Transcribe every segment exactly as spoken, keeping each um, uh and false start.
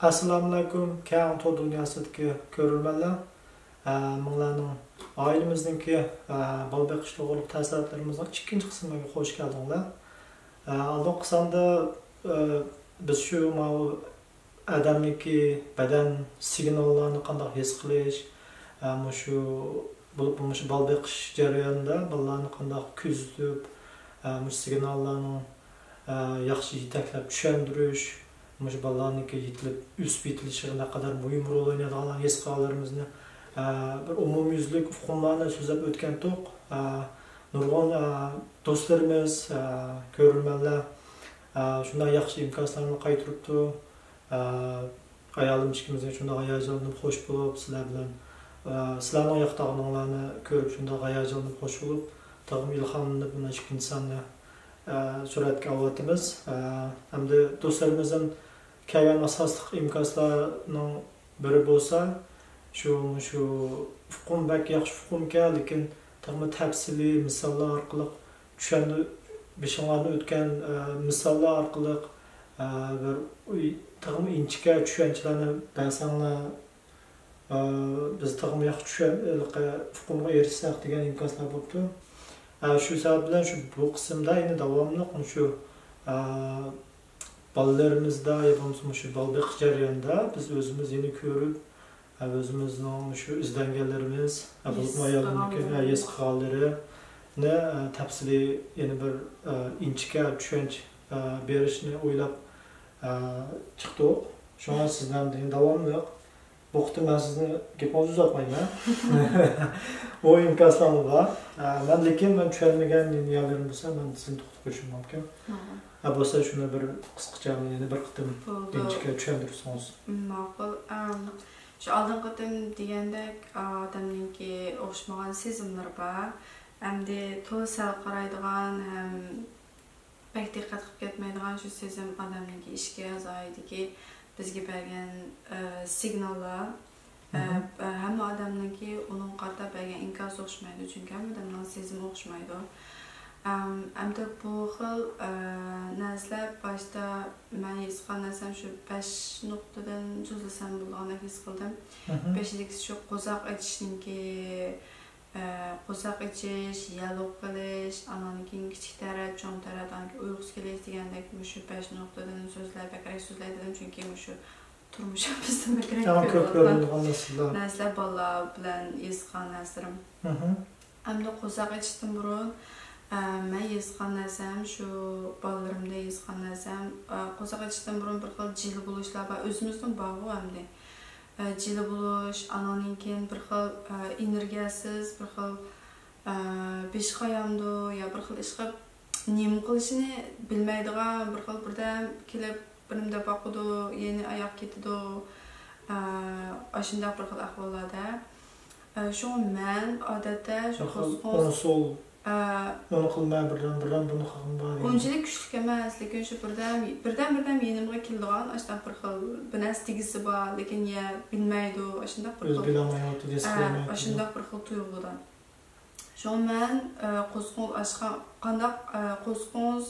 ئەسسالامۇئەلەيكۇم، كەڭ تور دۇنياسىدىكى كۆرۈرمەنلەر. ئە، مىڭلارنىڭ ئائىلىمىزنىڭكى، ئە، بالا بېقىش توغرۇلۇق تەسىراتلىرىمىزنىڭ ئىككىنچى قىسمىغا خوش كەلدىڭلار. ئە، ئالدىنقى ساندا، ئە، بىز شۇ ماۋۇ ئادەمنىڭكى بەدەن سىگناللارنى قانداق ھېس قىلىش، ئە، مۇشۇ بولۇپمۇ مۇشۇ بالا بېقىش جەريانىدا بالىلارنى قانداق كۆزىتىپ، ئە، مۇشۇ سىگناللارنىڭ، ئە، ياخشى يېتەكلەپ چۈشەندۈرۈش، مۇشۇ بالىلارنىڭكى يېتىلىپ ئۆسۈپ يېتىلىشىغا نەقەدەر مۇھىم رول ئوينايدىغان ھېس قىلغانلىرىمىزنى، ئە، بىر ئومۇميۈزلۈك ئۇقۇملارنى سۆزلەپ ئۆتكەنتۇق. ئە، نۇرغۇن، ئە، دوستلىرىمىز، ئە، كۆرۈرمەنلەر، ئە، شۇنداق ياخشى ئىنكاسلارنى قايتۇرۇپتۇ. ئايالىم ئىككىمىز شۇنداق ھاياجانلىنىپ خوش بولۇپ، سىلەر بىلەن، سىلەرنىڭ ياقتىغىنىڭلارنى كۆرۈپ شۇنداق ھاياجانلىنىپ خوش بولۇپ، تېخىمۇ ئىلھاملىنىپ مانا ئىككىنچى ساننى سۈرەتكە ئالىۋاتىمىز. ئەمدى دوستلىرىمىزدىن كەلگەن ئاساسلىق ئىنكاسلارنىڭ بىرى بولسا، شۇ، شۇ ئۇقۇم بەك ياخشى ئۇقۇمكەن، لېكىن تېخىمۇ تەپسىلىي مىساللار ئارقىلىق چۈشەندۈ-، بېشىڭلاردا ئۆتكەن، ئە، مىساللار ئارقىلىق، ئە، بىر ئۇي-، تېخىمۇ ئىنچىكە چۈشەنچىلەرنى بەرسەڭلار، ئە، بىز تېخىمۇ ياخشى چۈشەن-، ھېلىقى ئۇقۇمغا ئېرىشسەك دېگەن ئىنكاسلار بوپتۇ. ئە، شۇ سەۋەب بىلەن شۇ بۇ قىسىمدا يەنە داۋاملىق مۇشۇ، ئە، بالىلىرىمىزدا يا بولمىسا مۇشۇ بالا بېقىش جەريانىدا بىز ئۆزىمىز يەنە كۆرۈپ، ھە، ئۆزىمىزنىڭ شۇ ئىزدەنگەنلىرىمىز، ھە، بولۇپمۇ ھېس ئايالىمنىڭكى، ھە، قىلغانلىرىمىز. ھېس قىلغانلىرىنى، ھە، تەپسىلىي يەنە بىر، ئە، ئىنچىكە چۈشەنچە، ئە، بېرىشنى ئويلاپ، ئە، چىقتۇق. شۇڭا سىزنىڭ داۋاملىق، بۇ قېتىم مەن سىزنى گېپىڭىزنى ئۇزارتمايمەن. بۇ ئىنكاسلارمۇ بار. ئە، مەن، لېكىن مەن چۈشەنمىگەن يەرلىرىم بولسا، مەن سىزنى توختىتىپ قويۇشۇم مۇمكىن. ھە، بولسا شۇنى بىر قىسقىچە يەنە بىر قېتىم بولدى. ئىنچىكە چۈشەندۈرسىڭىز. ماقۇل. ئەم، شۇ ئالدىنقى قېتىم دېگەندەك، ئادەمنىڭكى ئوخشىمىغان سېزىملىرى بار. ئەمدى تولا سەل قارايدىغان ھەم بەك دىققەت قىلىپ كەتمەيدىغان شۇ سېزىم ئادەمنىڭكى ئىچكى ئەزايىدىكى بىزگە بەرگەن، ئە، سىگناللار. ئە، مھم. ئە، ھەممە ئادەمنىڭكى ئۇنىڭغا قارىتا بەرگەن ئىنكاسى ئوخشىمايدۇ، چۈنكى ھەممە ئادەمنىڭ سېزىمى ئوخشىمايدۇ. ئەم، ئەمدى بۇ خىل، ئە، نەرسىلەر باشتا مەن ھېس قىلغان نەرسەم شۇ بەش نۇقتىدىن سۆزلىسەم بولىدىغاندەك ھېس قىلدىم. مھم. بېشىدىكىسى شۇ قورساق ئېچىشنىڭكى، ئە، قورساق ئېچىش، يەللىق قېلىش، ئاندىن كېيىن كىچىك تەرەت، چوڭ تەرەت، ئاندىن كېيىن ئۇيقۇسى كېلىش دېگەندەك مۇشۇ بەش نۇقتىدىن سۆزلەپ، بەكرەك سۆزلەي دېدىم، چۈنكى مۇشۇ تۇرمۇشىمىزدا بەكرەك ئەڭ كۆپ كۆرۈلىدىغان، كۆرۈلىدىغان مەسىلە. نەرسىلەر بالىلار بىلەن ھېس قىلغان نەرسىلىرىم. مھم. ئەمدى قورساق ئېچىشتىن بۇرۇن، ئە، مەن ھېس قىلغان نەرسەم شۇ، بالىلىرىمدا ھېس قىلغان نەرسەم، ئە، قورساق ئېچىشتىن بۇرۇن بىر خىل جىلە بولۇشلار بار. ئۆزىمىزدىن بارغۇ ئەمدى. ئە، جىلە بولۇش، ئانىڭدىن كېيىن بىر خىل، ئە، ئېنېرگىيەسىز، بىر خىل، ئە، بېشى قايامدۇ يا بىر خىل ئىشقا نېمە قىلىشىنى بىلمەيدىغان، بىر خىل بىردەم كېلىپ، بىرنېمە دەپ باقىدۇ، يەنە ئاياغ كېتىدۇ. ئە، ئاشۇنداق بىر خىل ئەھۋاللاردا. ئە، شۇڭا مەن ئادەتتە شۇ بىر خىل قوزغىلىش، ئوڭ سول، ئە، ئۇنى قىلما، بىردەم، بىردەم بۇنى قىلغىن بار دېگەن. ئۇنچىلىك كۈچلۈك ئەمەس، لېكىن شۇ بىردەم، بىردەم، بىردەم يېنىمغا كېلىدىغان، ئاشۇنداق بىر خىل بىر نەرسە دېگۈسى بار، لېكىن يە بىلمەيدۇ، ئاشۇنداق بىر ئۆزى خىل، بىلەلمەيۋاتىدۇ، ھېس ئە، قىلالمايۋاتىدۇ. ئاشۇنداق بىر خىل تۇيغۇدا. شۇڭا مەن، ئە، قوزغىڭىز ئاچقان، قانداق، ئە، قوزغىڭىز،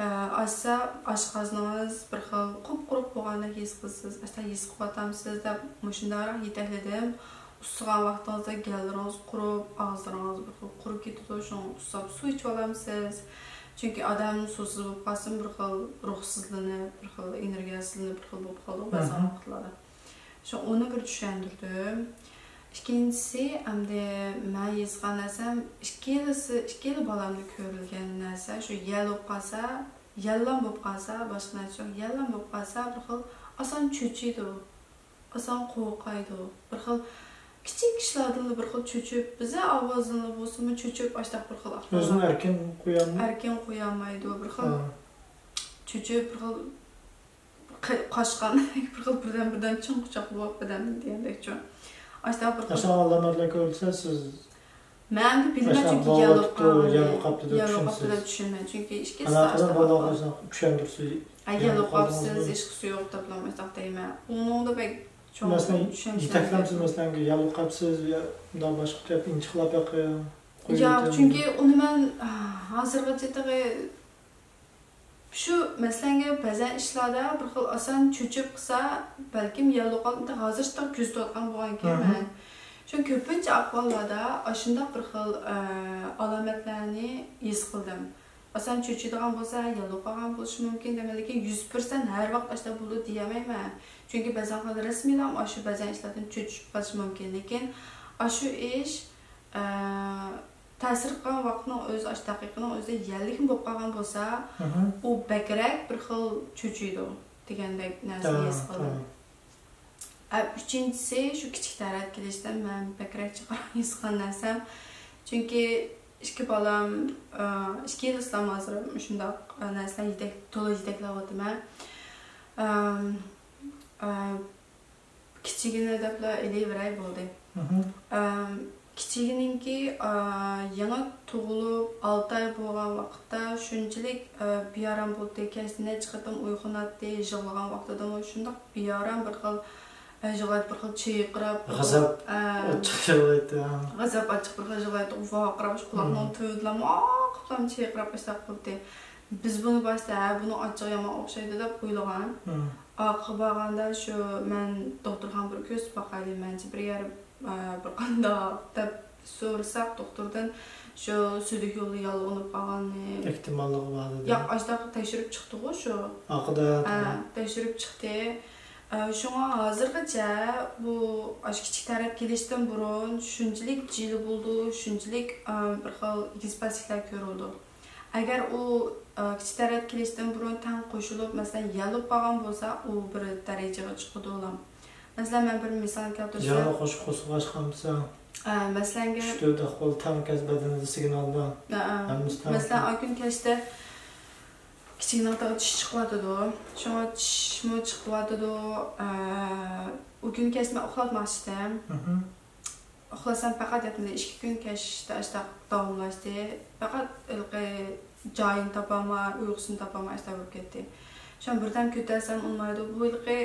ئە، ئاچسا، ئاشقازىنىڭىز بىر خىل قۇپقۇرۇق بولغاندەك ھېس قىلىسىز، ئاشتا ھېس قىلىۋاتامسىز دەپ مۇشۇنداقراق يېتەكلىدىم. ئۇسسىغان ۋاقتىڭىزدا گەللىرىڭىز قۇرۇپ، ئاغزىلىرىڭىز بىر خىل قۇرۇپ كېتىدۇ، شۇڭا ئۇسساپ سۇ ئىچىۋالامسىز؟ چۈنكى ئادەم سۇسىز بولۇپ قالسىمۇ بىر خىل روھسىزلىنىپ، بىر خىل ئېنېرگىيەسىزلىنىپ، بىر خىل بولۇپ قالىدۇ بەزى، مھم، ۋاقىتلاردا. شۇ ئۇنى بىر چۈشەندۈردۈم. ئىككىنچىسى، ئەمدى مەن ھېس قىلغان نەرسەم، ئىككىلىسى، ئىككىلا بالامدا كۆرۈلگەن نەرسە، شۇ يەل بولۇپ قالسا، يەللام بولۇپ قالسا، باشقا نەرسە يوق، يەللام بولۇپ قالسا، بىر خىل ئاسان چۆچۈيدۇ، ئاسان قورقايدۇ. بىر خىل كىچىك ئىشلاردىنلا بىر خىل چۆچۈپ، بىزە ئاۋازدىنلا بولسىمۇ چۆچۈپ، ئاشۇنداق بىر خىل ئەھۋاللار. ئۆزىنى ئەركىن قويالماي. ئەركىن قويالمايدۇ، بىر خىل، ھا، چۆچۈپ، بىر خىل قاچقان، بىر خىل بىردەم، بىردەم چىڭ قۇچاقلاپ بىردەم دېگەندەكچۇ. ئاشۇنداق بىر خىل. ئاشۇنداق ئالامەتلەر كۆرسە سىز، مەن بىلىمەن، ئاشۇنداق چۈنكى يەللىپ قالغان، يەللىپ قاپتۇ دەپ، يەللىپ قاپتۇ دەپ چۈشىنىسىز. چۈشىنىمەن. چۈنكى ئىككى سائەت بالىغا چۈشەندۈرسە، ھە، يەللىپ قاپسىز، ھېچقىسى يوق دەپلا ئاشۇنداق دەيمەن. ئۇنىڭدا بەك چوڭ، مەسىلەن، چۈشەنچە يېتەكلەمسىز، مەسىلەن، يەللىپ قاپسىز يا مۇنداق باشقا گەپ، ئىنچىقلاپ بېقىڭ، ياق، چۈنكى ئۇنى مەن ھازىرغىچە تېخى شۇ مەسىلەنگە بەزەن ئىشلاردا بىر خىل ئاسان چۆچۈپ قىلسا، بەلكىم ياللۇغان ھازىرچە كۆزىتىۋاتقان بولغانكەن مەن. شۇ كۆپىنچە ئەھۋاللاردا ئاشۇنداق بىر خىل ئە، ئالامەتلەرنى ھېس قىلدىم. ئاسان چۆچىدىغان بولسا ياللۇغ قالغان بولۇشى مۇمكىن دەيمەن، لېكىن يۈز پىرسەنت ھەر ۋاقىت ئاشۇنداق بولىدۇ دېيەلمەيمەن. چۈنكى بەزەن خىل رەسمىيلارمۇ ئاشۇ بەزەن ئىشلاردىن چۆچۈپ قېلىشى مۇمكىن، لېكىن ئاشۇ ئىش ئە، تەسىر قىلغان ۋاقىتنىڭ ئۆزى، ئاشۇ دەقىقىنىڭ ئۆزىدە يەللىكمۇ بولۇپ قالغان بولسا، ئۇ بەكرەك بىر خىل چۆچۈيدۇ دېگەندەك نەرسىنى ھېس قىلدىم. ئە، ئۈچىنچىسى، شۇ كىچىك تەرەت كېلىشتىن مەن بەكرەك چىققان ھېس قىلغان نەرسەم، چۈنكى ئىككى بالام، ئە، ئىككىلىسىلام ھازىر مۇشۇنداق، ئە، نەرسىلەر يېتەك-، تولا يېتەكلەۋاتىمەن. ئەم، ئە، كىچىكىنى دەپلا ئېلىۋېرەي بولدى. ئەم، كىچىكىنىڭكى، ئا، يېڭى تۇغۇلۇپ ئالتە ئاي بولغان ۋاقىتتا شۇنچىلىك، ئا، بىئارام بولدى. كەچتە نەچچە قېتىم ئويغىناتتى، يىغلىغان ۋاقتىدىمۇ شۇنداق بىئارام بىر خىل، ئا، يىغلايتتى، بىر خىل چىرقىراپ، غەزەپ ئا، ئاچچىق يىغلايتتى، ھە. غەزەپ ئاچچىق بىر خىل يىغلايتتى، ۋارقىراپ، شۇ قۇلاقنىڭ تۈۋىدىلا ماقۇپلام چىرقىراپ ئاشۇنداق قىلدى. بىز بۇنى باشتا، ھە، بۇنىڭ ئاچچىقى يامان ئوخشايدۇ دەپ ئويلىغان. ئارقىغا بارغاندا شۇ مەن دوختۇرخانىغا بىر كۆرسىتىپ باقايلى، مەنچە بىر يەر، ئە، بىر قانداق دەپ سورىساق دوختۇردىن شۇ سۈيدۈك يولى ياللۇغلىنىپ قالغاننى. ئېھتىماللىقى بار دېدى. ياق، ئاشۇنداق تەكشۈرۈپ چىقتىغۇ شۇ. ئارقىدا، ئە، تەكشۈرۈپ چىقتى. ئە، شۇڭا ھازىرغىچە بۇ ئاشۇ كىچىك تەرەت كېلىشتىن بۇرۇن شۇنچىلىك جىلە بولدى، شۇنچىلىك، ئە، بىر خىل ئېگىز-پەسلىكلەر كۆرۈلدى. ئەگەر ئۇ، ئە، كىچىك تەرەت كېلىشتىن بۇرۇن تەڭ قوشۇلۇپ، مەسىلەن، يەللىپ قالغان بولسا، ئۇ بىر دەرىجىگە چىقىدۇ ئۇلام. مەسىلەن، مەن بىر مىسال كەلتۈرسەم. يەنە قوشۇپ قوسۇلغاچقا بولسا، ئە، مەسىلەنگە، ئۈچ تۆت ئەھۋال تەڭ كەلسە بەدىنىدە سىگنالدا، ئە، ئە، ھەممىسى تەڭ. مەسىلەن، ئاكۈن كەچتە كىچىكنىڭ تېغى چىش چىقىۋاتىدۇ. شۇڭا چىشمۇ چىقىۋاتىدۇ. ئە، ئۇ كۈنى كەچتە مەن ئۇخلاتماقچىدىم. ئۇخلىسام پەقەت ياتمىدى. ئىككى كۈن كەچتە ئاشۇنداق داۋاملاشتى. پەقەت ھېلىقى جايىنى تاپالماي، ئۇيقۇسىنى تاپالماي ئاشۇنداق بولۇپ كەتتى. شۇڭا بىردەم كۆتەرسەم ئۇنىمايدۇ. بۇ ھېلىقى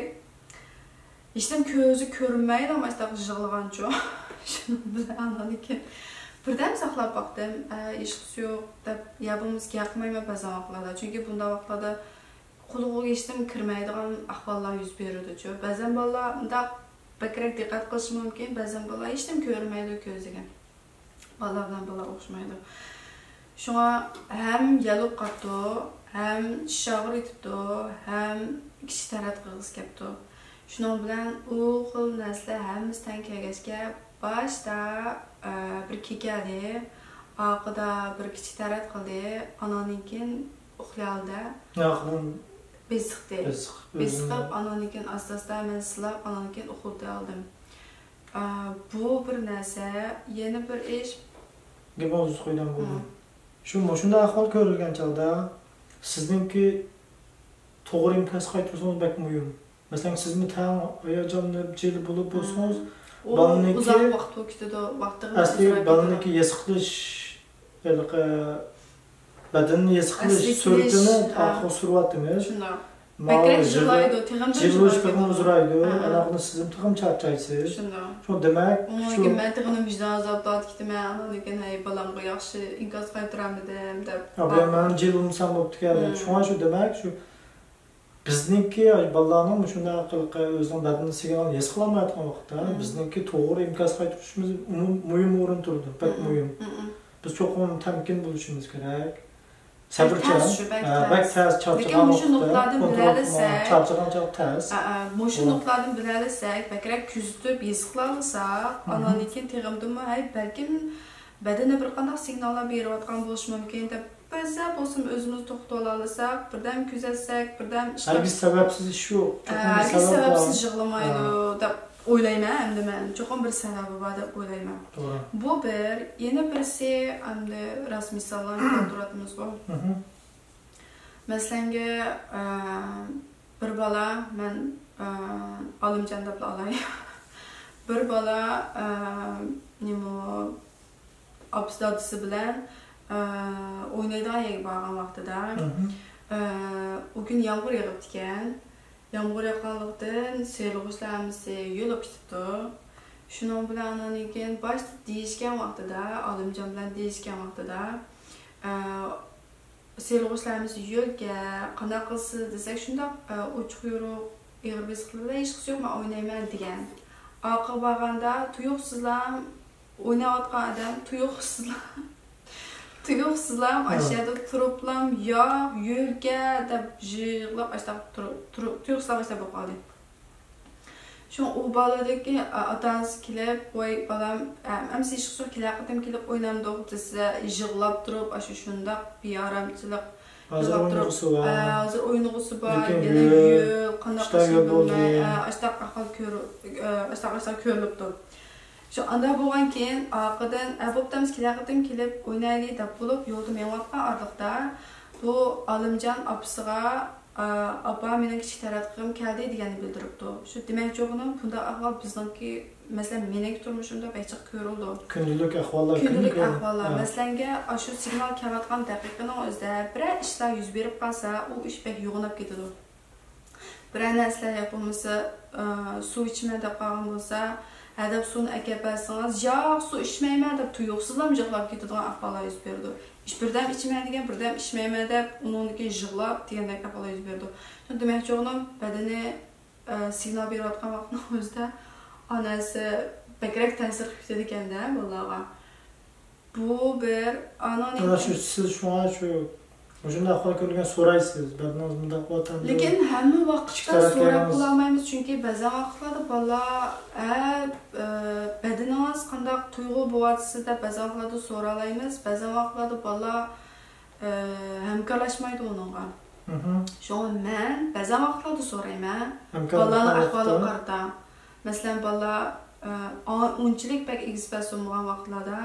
ھېچنېمە كۆزى كۆرۈنمەيدۇ، ئاشۇنداق يىغلىغانچۇ. شۇنىڭ بىلەن ئاندىن كېيىن بىردەم ساقلاپ باقتىم. ئە، ھېچقىسى يوق دەپ، يا بولمىسا گەپ قىلمايمەن بەزى ۋاقىتلاردا. چۈنكى بۇنداق ۋاقىتلاردا قۇلىقىغا ھېچنېمە كىرمەيدىغان ئەھۋاللار يۈز بېرىدۇچۇ. بەزەن بالىلار مۇنداق بەكرەك دىققەت قىلىشى مۇمكىن، بەزەن بالىلار ھېچنېمە كۆرمەيدۇ كۆزىگە. بالىلار بىلەن بالىلار ئوخشىمايدۇ. شۇڭا ھەم يەللىپ قاپتۇ، ھەم چىش ئاغرىتىپتۇ، ھەم كىچىك تەرەت قىلغۇسى كەپتۇ. شۇنىڭ بىلەن ئۇ خىل نەرسىلەر ھەممىسى تەڭ كەلگەچكە، باشتا، ئە، بىر كېكەلدى، ئارقىدا بىر كىچىك تەرەت قىلدى، ئاناندىن كېيىن ئۇخلىيالدى. ئارقىدىن بېسىقتى. بېسىق، بېسىقىپ، ئاناندىن كېيىن ئاستا-ئاستا مەن سىلاپ، ئاناندىن كېيىن ئۇخلىتىۋالدىم. ئە، بۇ بىر نەرسە. يەنە بىر ئىش. گېپىڭىزنى قويدۇم، بولدى. شۇ، مۇشۇنداق ئەھۋال كۆرۈلگەن چاغدا سىزنىڭكى توغرا ئىنكاس قايتۇرۇشىڭىز بەك مۇھىم. مەسىلەن، سىزمۇ تەڭ ھاياجانلىنىپ، جىلە بولۇپ بولسىڭىز، ئۇ بالىنىڭكى ئۇزاق ۋاقىت بولۇپ كېتىدۇ، ۋاقتىغا ئەسلى ئۇزىراپ كېتىدۇ. بالىنىڭكى ھېس قىلىش، ھېلىقى بەدەننى ھېس قىلىش ئەسلى سۈرئىتىنى كېلىش، ھە. ئارقىغا سۈرۈۋاتىمىز. شۇنداق. ماۋۇ بەكرەك يىغلا-، يىغلايدۇ، تېخىمۇ يىغلىشى يىغلاپ تېخىمۇ كېتىدۇ. ئۇزىرايدۇ. ھە. ئاناقىنى سىزمۇ تېخىمۇ چارچايسىز. شۇنداق. شۇ دېمەك، ئۇنىڭدىن شۇ كېيىن مەن تېخىمۇ ۋىجدان ئازابىدا كېتىمەن، ئاناندىن كېيىن، ھەي، بالامغا ياخشى ئىنكاس قايتۇرالمىدىم دەپ. ھە، بۇ يەر مەن جىلە بولمىسام بوپتىكەن دەپ. شۇڭا شۇ دېمەك، شۇ بىزنىڭكى بالىلارنىڭ مۇشۇنداق قىلىقى ئۆزىنىڭ بەدىنىدە سىگنالنى ھېس قىلالمايۋاتقان ۋاقىتتا، بىزنىڭكى توغرا ئىنكاس قايتۇرۇشىمىز ئومۇم-، مۇھىم ئورۇن تۇرىدۇ، بەك مۇھىم. بىز چوقۇم تەمكىن بولۇشىمىز كېرەك. سەۋر تەس شۇ، بەك تەس. بەك تەس، لېكىن چارچىغان مۇشۇ ۋاقىتتا نۇقتىلاردىن كونترول قىلماق، بىلەلىسەك، چارچىغان چاغ تەس. ئە، ئە، مۇشۇ نۇقتىلاردىن بىلەلىسەك، بەكرەك كۆزىتىپ، ھېس قىلالىساق، ئاندىن كېيىن تېخىمۇ، ھەي، بەلكىم بەدىنى بىر قانداق سىگناللار بېرىۋاتقان بولۇشى مۇمكىن دەپ، بىرزە بولسىمۇ ئۆزىمىزنى توختىتىۋالالىساق، بىردەم كۆزەتسەك، بىردەم ئىشقا، ھەرگىز سەۋەبسىز ئىش يوق. ئە، چوقۇم ھەرگىز سەۋەب سەۋەبسىز بار. يىغلىمايدۇ دەپ ئويلايمەن ئەمدى مەن. چوقۇم بىر سەۋەبى بار دەپ ئويلايمەن. توغرا. بۇ بىر. يەنە بىرسى، ئەمدى راست مىساللارنى كەلتۈرۈۋاتىمىزغۇ. مەسىلەنگە، ئە، بىر بالا، مەن، ئە، ئالىمجان دەپلا ئالاي. بىر بالا، ئە، نېمە، ئاپىسى دادىسى بىلەن، ئە، ئوينايدىغان يەرگە بارغان ۋاقتىدا، ئە، ئۇ كۈنى يامغۇر يېغىپتىكەن. يامغۇر ياغقانلىقتىن سېلىغۇچلار ھەممىسى يۆلەپ كېتىپتۇ. شۇنىڭ بىلەن ئاندىن كېيىن باشتا دېيىشكەن ۋاقتىدا، ئالىمجان بىلەن دېيىشكەن ۋاقتىدا، ئە، سېلىغۇچىلار ھەممىسى يۆلگە، قانداق قىلسىز دېسەك، شۇنداق، ئە، ئوچۇق يورۇق، ئېغىر بېسىقلىقلار، ھېچقىسى يوق، مەن ئوينايمەن دېگەن. ئارقىغا بارغاندا تۇيۇقسىزلا ئويناۋاتقان ئادەم تۇيۇقسىزلا، تۇيۇقسىزلا ھە. ئاشۇ يەردە تۇرۇپلام ياق، يۆلگە دەپ يىغلاپ، ئاشۇنداق تۇرۇپ، تۇرۇپ، تۇيۇقسىزلا ئاشۇنداق بولۇپ قالدى. شۇڭا ئۇ بالىدىكى ئاتا-ئانىسى كېلىپ، ۋاي بالام، ئەمسە ھېچقىسى يوق، كېلەر قېتىم كېلىپ ئوينامدۇق دېسە، يىغلاپ تۇرۇپ، ئاشۇ شۇنداق بىئارامچىلىق ھازىر يىغلاپ تۇرۇپ، ئوينىغۇسى بار. ئە، ھازىر ئوينىغۇسى بار، لېكىن يەنە يۆل، يۆل، قانداق قىلسا بولدى. ئە، ئاشتاق ئەھۋال كۆر-، ئە، ئاشتاق ئەھۋال كۆرۈلۈپتۇ. شۇ ئانداق بولغان كېيىن، ئارقىدىن، ئە، بوپتۇ، ئەمسە كېلەر قېتىم كېلىپ ئوينايلى دەپ بولۇپ، يولدا مېڭىۋاتقان ئارىلىقتا، بۇ ئالىمجان ئاپىسىغا، ئە، ئاپا، مېنىڭ كىچىك تەرەت قىلغۇم كەلدى دېگەننى بىلدۈرۈپتۇ. شۇ دېمەكچى بولغىنىم، بۇنداق ئەھۋال بىزنىڭكى، مەسىلەن، مېنىڭكى تۇرمۇشۇمدا بەك جىق كۆرۈلىدۇ. كۈندىلىك ئەھۋاللار، كۈندىلىك كۈندىلىك ئەھۋاللار. ھە. مەسىلەنگە، ئاشۇ سىگنال كېلىۋاتقان دەقىقىنىڭ ئۆزىدە بىرەر ئىشلار يۈز بېرىپ قالسا، ئۇ ئىش بەك يوغىناپ كېتىدۇ. بىرەر نەرسىلەر ياق بولمىسا، ئە، سۇ ئىچىمەن دەپ قالغان بولسا، ھەدەپ سۇنى ئەكەپ بەرسىڭىز، ياق، سۇ ئىچمەيمەن دەپ تۇيۇقسىزلا يىغلاپ كېتىدىغان ئەھۋاللار يۈز بېرىدۇ. ئىش، بىردەم ئىچىمەن دېگەن، بىردەم ئىچمەيمەن دەپ، ئۇنىڭدىن كېيىن يىغلاپ دېگەندەك ئەھۋاللار يۈز بېرىدۇ. شۇ دېمەكچى بولغىنىم، بەدىنى، ئە، سىگنال بېرىۋاتقان ۋاقىتنىڭ ئۆزىدە ئا نەرسە بەكرەك تەسىر قىلىپ كېتىدىكەن-دە بالىلارغا. بۇ بىر، ئانا ئاندىن شۇ، كېيىن سىز شۇڭا شۇ مۇشۇنداق ئەھۋال كۆرۈلگەن سورايسىز، بەدىنىڭىز مۇنداق بولۇۋاتامدۇ؟ لېكىن ھەممە ۋاقىتتا سوراپ بولالمايمىز، چۈنكى بەزەن ۋاقىتلاردا بالىلار، ئە، ئە، بەدىنىڭىز قانداق تۇيغۇ بولۇۋاتىسىز دەپ بەزەن ۋاقىتلاردا سورالايمىز، بەزەن ۋاقىتلاردا بالىلار، ئە، ھەمكارلاشمايدۇ ئۇنىڭغا. مھم. شۇڭا مەن بەزەن ۋاقىتلاردا سورايمەن، ھەمكارلىق بالىلارنىڭ ئەھۋالىغا قارىتا. مەسىلەن، بالىلار، ئە، ئۇنچىلىك بەك ئېگىز-پەس بولمىغان ۋاقىتلاردا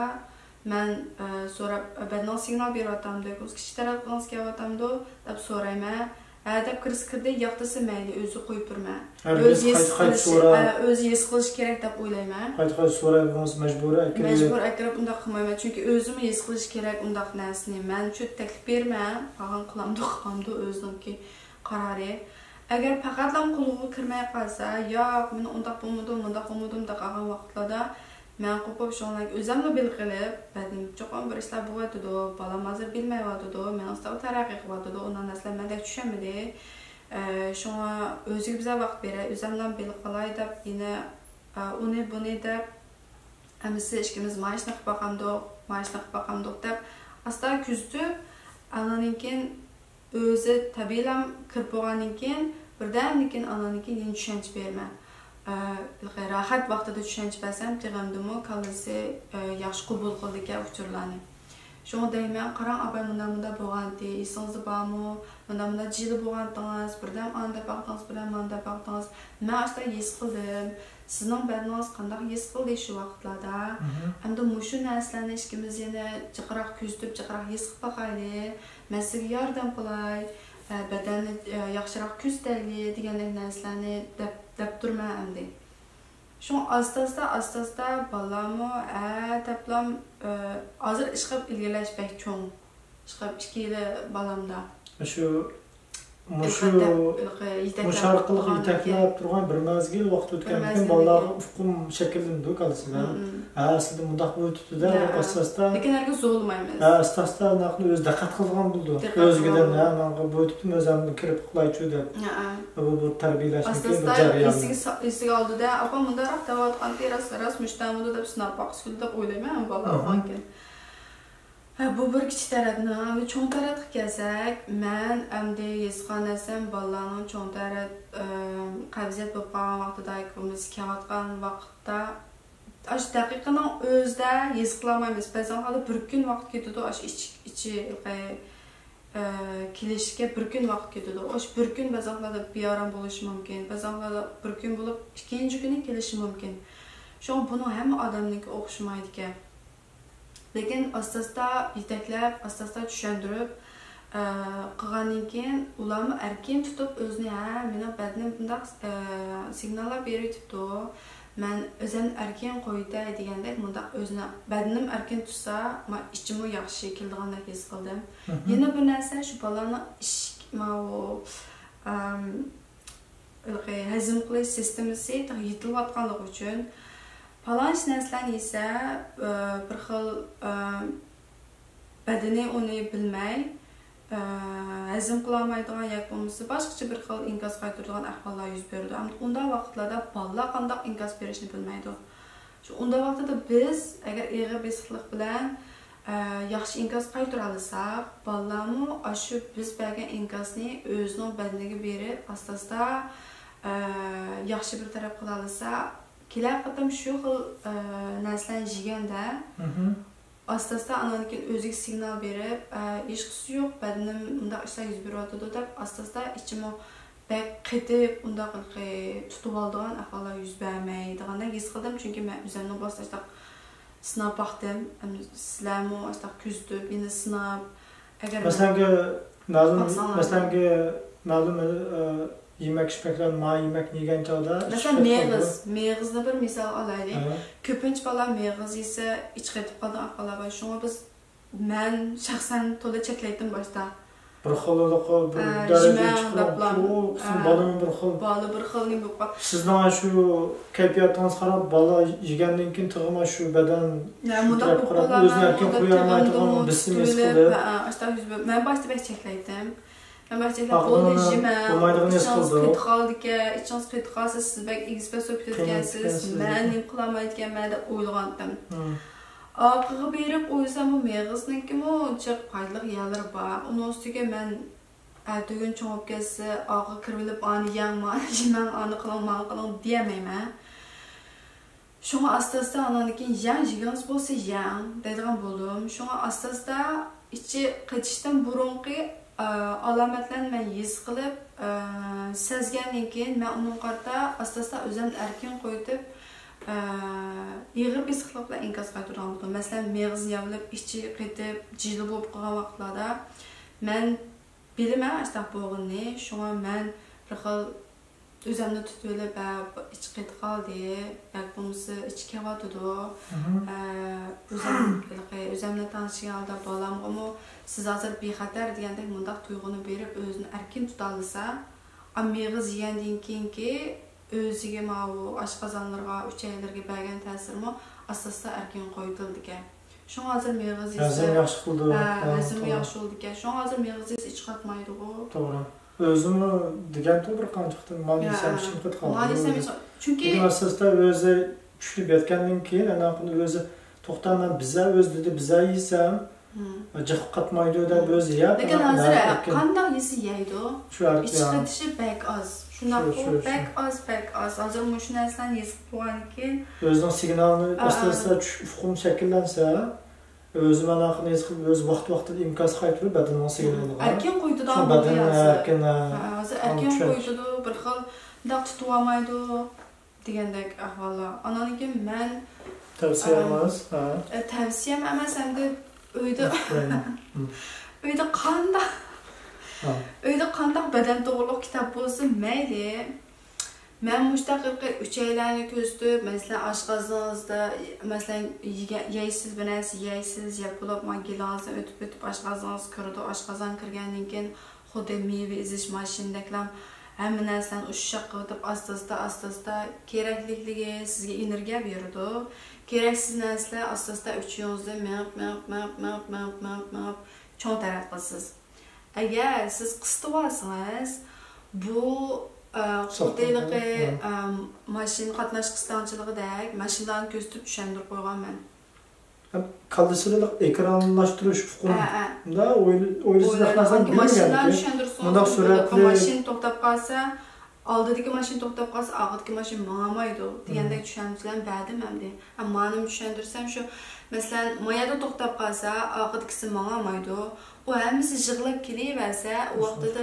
مەن، ئە، سوراپ، بەدىنىڭىز سىگنال بېرىۋاتامدۇ؟ كىچىك تەرەت قىلغۇڭىز كېلىۋاتامدۇ؟ دەپ سورايمەن. ھە دەپ كىرسە كىردى، ياق دېسە مەيلى، ئۆزى قويۇپ بېرىمەن. ئۆزى ھېس قىلىشى، ئە، ئۆزى ھېس قىلىشى كېرەك دەپ ئويلايمەن. قايتا قايتا سورايدىغىنىڭىز مەجبۇرىي ئەكىرىپ. مەجبۇر ئەكىرىپ ئۇنداق قىلمايمەن، چۈنكى ئۆزىمۇ ھېس قىلىشى كېرەك ئۇنداق نەرسىنى. مەن شۇ تەكلىپ بېرىمەن، قالغان قىلامدۇ، قىلمامدۇ، ئۆزىنىڭكى قارارى. ئەگەر پەقەتلا قۇلىقىغا كىرمەي قالسا، ياق، مېنى ئۇنداق بولمىدىم، مۇنداق بولمىدىم دەپ قالغان ۋاقىتلاردا مەن قوپۇپ، شۇڭلارنى ئۆزۈملا بىلىپ قېلىپ، بەدىنىمدە چوقۇم بىر ئىشلار بولۇۋاتىدۇ، بالام ھازىر بىلمەيۋاتىدۇ، مېنىڭ ئىستاۋ تەرەققىي قىلىۋاتىدۇ، ئۇنداق نەرسىلەر مەندەك چۈشەنمىدى. ئە، شۇڭا ئۆزىگە بىزار ۋاقىت بېرەي، ئۆزۈملا بىلىپ قالاي دەپ يەنە، ئە، ئۇنى بۇنى دەپ ھەممىسى ئىككىمىز مانا شۇنداق قىلىپ باقامدۇق، مانا شۇنداق قىلىپ باقامدۇق دەپ ئاستا كۆزىتىپ، ئاندىن كېيىن ئۆزى تەبىئىيلا كىرىپ بولغاندىن كېيىن، بىردەمدىن كېيىن، ئاندىن كېيىن يەنە چۈشەنچە بېرىمەن. ئە، راھەت ۋاقتىدا چۈشەنچە بەرسەم، تېخىمدىمۇ كاللىسى، ئە، ياخشى قوبۇل قىلىدىكەن ئۇچۇرلارنى. شۇڭا دەيمەن، قاراڭ، ئاپاي مۇنداق مۇنداق بولغانتى، ئېسىڭىزدە بارمۇ؟ مۇنداق مۇنداق جىلە بولغانتىڭىز، بىردەم ئانى دەپ باقتىڭىز، بىردەم مانى دەپ باقتىڭىز. مەن ئاشۇنداق ھېس قىلدىم. سىزنىڭ بەدىنىڭىز قانداق ھېس قىلدى شۇ ۋاقىتلاردا؟ مھم. ئەمدى مۇشۇ نەرسىلەرنى ئىككىمىز يەنە جىقراق كۆزىتىپ، جىقراق ھېس قىلىپ باقايلى. مەن سىزگە ياردەم قىلاي، ئە، بەدەننى، ئە، ياخشىراق كۆزىتەيلى دېگەندەك نەرسىلەرنى دەپ، دەپ تۇرىمەن ئەمدى. شۇڭا ئاستا-ئاستا، ئاستا-ئاستا بالىلارمۇ، ھە، دەپلام، ئە، ھازىر ئىشقىلىپ ئىلگىرىلەش بەك چوڭ. ئىشقىلىپ ئىككى يىلى بالامدا. شۇ مۇشۇ، مۇشۇ ئارقىلىق يېتەكلەپ تۇرغان بىر مەزگىل ۋاقىت ئۆتكەندىن كېيىن بالىلارغا ئۇقۇم شەكىللىنىدۇ كاللىسىدا. ھە، ئەسلىدە مۇنداق بولۇۋېتىپتۇ-دە، دەپ ئاستا-ئاستا. لېكىن ھەرگىز زورلىمايمىز. ھە، ئاستا-ئاستا ئۆزى دىققەت قىلىدىغان بولىدۇ. ئۆزىگە دەپ، ھە، ماڭا بولۇۋېتىپتۇ، ئۆزۈم كىرىپ ئۇخلايچۇ دەپ. بۇ، بۇ تەربىيەلەشنىڭكى بىر جەريانى. ئاستا-ئاستا ئېسىگە ئالدى-دە، ئاپام مۇنداقراق دەۋاتقانتى، راست، راست مۇشۇنداقمىدۇ دەپ سىناپ باققۇسى كېلىدۇ دەپ ئويلايمەن ھەم بالىلار بولغانكەن. ھە، بۇ بىر كىچىك تەرەپنىڭ. ئەمدى چوڭ تەرەپكە كەلسەك، مەن ئەمدى ھېس قىلغان نەرسەم بالىلارنىڭ چوڭ تەرەپ، ئە، قەۋزىيەت بولۇپ قالغان ۋاقتىدا ياكى بولمىسا كېلىۋاتقان ۋاقىتتا، ئاشۇ دەقىقىنىڭ ئۆزىدە ھېس قىلالمايمىز. بەزەن ۋاقىتلاردا بىر كۈن ۋاقىت كېتىدۇ، ئاشۇ ئىچ-، ئىچى، ئە، كېلىشكە بىر كۈن ۋاقىت كېتىدۇ. ئاشۇ بىر كۈن بەزەن ۋاقىتلاردا بىئارام بولۇشى مۇمكىن، بەزەن ۋاقىتلاردا بىر كۈن بولۇپ، ئىككىنچى كۈنى كېلىشى مۇمكىن. شۇڭا بۇنىڭ ھەممە ئادەمنىڭكى ئوخشىمايدىكەن. لېكىن ئاستا-ئاستا يېتەكلەپ، ئاستا-ئاستا چۈشەندۈرۈپ، ئە، قىلغاندىن كېيىن، ئۇلارمۇ ئەركىن تۇتۇپ ئۆزىنى، ھە، مېنىڭ بەدىنىم بۇنداق، ئە، سىگناللار بېرىۋېتىپتۇ، مەن ئۆزۈمنى ئەركىن قويۇۋېتەي دېگەندەك، مۇنداق ئۆزىنى، بەدىنىم ئەركىن تۇتسا، ما، ئىچىمۇ ياخشى كېلىدىغاندەك ھېس قىلدىم. مھم. يەنە بىر نەرسە، شۇ بالىلارنىڭ ئىشىك، ماۋۇ، ئەم، ھېلىقى ھەزىم قىلىش سىستېمىسى تېخى يېتىلىۋاتقانلىقى ئۈچۈن، پالانچە نەرسىلەرنى يېسە، ئە، بىر خىل، ئە، بەدىنى ئۇنى بىلمەي، ئە، ھەزىم قىلالمايدىغان ياكى بولمىسا باشقىچە بىر خىل ئىنكاس قايتۇرىدىغان ئەھۋاللار يۈز بېرىدۇ. ئەمدى ئۇنداق ۋاقىتلاردا بالىلار قانداق ئىنكاس بېرىشنى بىلمەيدۇ. شۇ ئۇنداق ۋاقتىدا بىز ئەگەر ئېغىر بېسىقلىق بىلەن، ئە، ياخشى ئىنكاس قايتۇرالىساق، بالىلارمۇ ئاشۇ بىز بەرگەن ئىنكاسنى ئۆزىنىڭ بەدىنىگە بېرىپ، ئاستا-ئاستا، ئە، ياخشى بىر تەرەپ قىلالىسا، كېلەر قېتىم شۇ خىل، ئە، نەرسىلەرنى يېگەندە، ئاستا-ئاستا ئانان كېيىن ئۆزىگە سىگنال بېرىپ، ئە، ھېچقىسى يوق، بەدىنىم مۇنداق ئىشلار يۈز بېرىۋاتىدۇ دەپ، ئاستا-ئاستا ئىچىمۇ بەك قېتىپ، ئۇنداق ھېلىقى تۇتۇۋالىدىغان ئەھۋاللار يۈز بەرمەيدىغاندەك ھېس قىلدىم. چۈنكى مەن ئۆزۈمنىڭ باشتا شۇنداق سىناپ باقتىم. ئەمدى سىلەرمۇ شۇنداق كۆزىتىپ، يەنە سىناپ، ئەگەر مەسىلەنكى، مەلۇم، باقساڭلار. مەسىلەنكى، مەلۇم، ئە، يېمەك-ئىچمەكلەر، ما يېمەكنى يېگەن چاغدا مەسىلەن، مېغىز، مېغىزنى بىر مىسال ئالايلى. ھە. كۆپىنچە بالا مېغىز يېسە، ئىچى قېتىپ قالىدىغان ئەھۋاللار بار. شۇڭا بىز، مەن شەخسەن تولا چەكلەيتتىم باشتا. بىر خىل، بىر ئە، دەرىجىدىن يېمەڭ چىقىرىڭ. دەپلا. ئۇ قىسىم ئە، بالىنىڭ بىر خىل. بالا بىر خىل نېمە بولۇپ قال-، سىزنىڭ شۇ كەيپىياتىڭىزغا قاراپ، بالا يېگەندىن كېيىن تېخىمۇ شۇ بەدەن يا، مۇنداق شۇ بولۇپ قاراپ، قالامەن، ئۆزىنى ئەركىن مۇنداق قويالمايدىغان تېغىمدىمۇ بىر سىم ھېس تۇتۇلۇپ، قىلدى. ھە، ئاشۇنداق يۈز بېرىپ، مەن باشتا بەك چەكلەيتتىم. مەن باشتا چەكلەپ، بولدى، يېمەڭ، بولمايدىغىنى ھېس ئىچىڭىز قىلدى. قېتىپ قالىدىكەن، ئىچىڭىز قېتىپ قالسا، سىز بەك ئېگىز پەس بولۇپ كېتىدىكەنسىز، قىينىلىپ كېتىكەنسىز. مەن نېمە قىلالمايدىكەنمەن دەپ ئويلىغانتىم. ھە. ئارقىغا بېرىپ ئويلىسام، بۇ مېغىزنىڭكىمۇ جىق پايدىلىق يەرلىرى بار. ئۇنىڭ ئۈستىگە مەن ئەتىگۈن چوڭىيىپ كەتسە، ئارقىغا كىرىۋېلىپ، ئانى يەڭ، مانى يېمەڭ، ئانى قىلىڭ، مانى قىلىڭ دېيەلمەيمەن. شۇڭا ئاستا-ئاستا ئاناندىن كېيىن يەڭ، يېگۈڭىز بولسا يەڭ دەيدىغان بولدۇم. شۇڭا ئاستا-ئاستا ئىچى قېتىشتىن بۇرۇنقى، ئە، ئالامەتلەرنى مەن ھېس قىلىپ، ئە، سەزگەندىن كېيىن مەن ئۇنىڭغا قارىتا ئاستا-ئاستا ئۆزۈمنى ئەركىن قويۇتۇپ، ئە، ئېغىر بېسىقلىق بىلەن ئىنكاس قايتۇرىدىغان بولدۇم. مەسىلەن، مېغىزنى يەۋېلىپ، ئىچى قېتىپ، جىلە بولۇپ قالغان ۋاقىتلاردا مەن بىلىمەن ئاشۇنداق بولغىنىنى. شۇڭا مەن بىر خىل ئۆزۈمنى تۇتۇۋېلىپ، ھە، ئىچى قېتىپ قالدى ياكى بولمىسا ئىچى كېۋاتىدۇ، ئە، ئۆزۈم، ھېلىقى ئۆزۈمنى تەڭشىگەن ھالدا بالامغىمۇ سىز ھازىر بىخەتەر دېگەندەك مۇنداق تۇيغۇنى بېرىپ ئۆزىنى ئەركىن تۇتالىسا، ئا، مېغىز يېگەندىن كېيىنكى ئۆزىگە ماۋۇ ئاشقازانلىرىغا، ئۈچەيلىرىگە بەرگەن تەسىرىمۇ ئاستا-ئاستا ئەركىن قويۇلىدىكەن. شۇڭا ھازىر مېغىز يېسە، ھەزىم ياخشى قىلىدۇ. ھە، ھە، ھەزىم توغرا. ياخشى بولىدىكەن. شۇڭا ھازىر مېغىز يېسە ئىچى قاتمايدىغۇ. توغرا. ئۆزىمۇ دېگەنتۇ بىر قانچە قېتىم، مال يېسەم ئىچىم قېتىپ قالىدۇ. مال يېسەم ئىچ-، چۈنكى لېكىن ئاستا-ئاستا ئۆزى چۈشىنىپ يەتكەندىن كېيىن، ئاندىن ئۆزى، توختا، مەن بىزە ئۆزى دېدى، بىزە يېسەم، جىق قاتمايدۇ دەپ ئۆزى يەپ، لېكىن ھازىر قانداق يېسە يەيدۇ. شۇ ئىچ قېتىشى بەك ئاز. شۇنداققۇ؟ بەك ئاز، بەك ئاز. ھازىر مۇشۇ نەرسىلەرنى ھېس قىلىپ بولغاندىن كېيىن، ئۆزىنىڭ سىگنالىنى ئاستا-ئاستا چۈش ئۇقۇم شەكىللەنسە، ئۆزى مانا قانداق ھېس قىلىپ، ئۆزى ۋاقىت-ۋاقتىدا ئىنكاس قايتۇرۇپ، بەدىنىنىڭ سىگنالىغا. ئەركىن قويۇلىدىغان بولدى ھازىر. ھازىر ئەركىن قويۇلىدۇ، بىر خىل مۇنداق تۇتۇۋالمايدۇ دېگەندەك ئەھۋاللار. ئانان كېيىن مەن، تەۋسىيەڭىز؟ ئە، تەۋسىيەم ئەمەس، ئەمدى ئۆيدە، ئۆيدە قانداق، ئۆيدە قانداق بەدەن توغرۇلۇق كىتاب بولسا مەيلى. مەن مۇشۇنداق ھېلىقى ئۈچەيلەرنى كۆزىتىپ، مەسىلەن، ئاشقازىنىڭىزدا، مەسىلەن، يېگە-، يەيسىز، بىر نەرسە يەيسىز، يەپ بولۇپ، مانا گېلىڭىزدىن ئۆتۈپ، ئۆتۈپ، ئاشقازىنىڭىزغا كىرىدۇ. ئاشقازان كىرگەندىن كېيىن خۇددى مېۋە ئېزىش ماشىنىدەكلا ھەممە نەرسىلەرنى ئۇششاق قىلىۋېتىپ، ئاستا-ئاستا، ئاستا-ئاستا كېرەكلىكلىرى سىزگە ئېنېرگىيە بېرىدۇ. كېرەكسىز نەرسىلەر ئاستا-ئاستا ئۈچىيىڭىزدىن مېڭىپ، مېڭىپ، مېڭىپ، چوڭ تەرەت قىلىسىز. ئەگەر سىز قىستىۋالسىڭىز، بۇ، ئە، خۇددى ھېلىقى، ئە، ماشىنا قاتناش قىستاڭچىلىقىدەك ماشىنىلارنى كۆرسىتىپ چۈشەندۈرۈپ قويغان مەن. ھەم كاللىسىدا ئېكرانلاشتۇرۇش ئۇقۇمى. ھە، ھە. ئويلىسىز، ئويلىسىز، ماشىنىلارنى چۈشەندۈرسىڭىز، مۇنداق سۈرەتلىك ماشىنا توختاپ قالسا، ئالدىدىكى ماشىنا توختاپ قالسا، ئارقىدىكى ماشىنا ماڭالمايدۇ دېگەندەك چۈشەنچىلەرنى بەردىم ئەمدى. ھە، مانىمۇ چۈشەندۈرسەم شۇ، مەسىلەن، ما يەردە توختاپ قالسا، ئارقىدىكىسى ماڭالمايدۇ. ئۇ ھەممىسى يىغلاپ كېلىۋەرسە، ئۇ ۋاقتىدا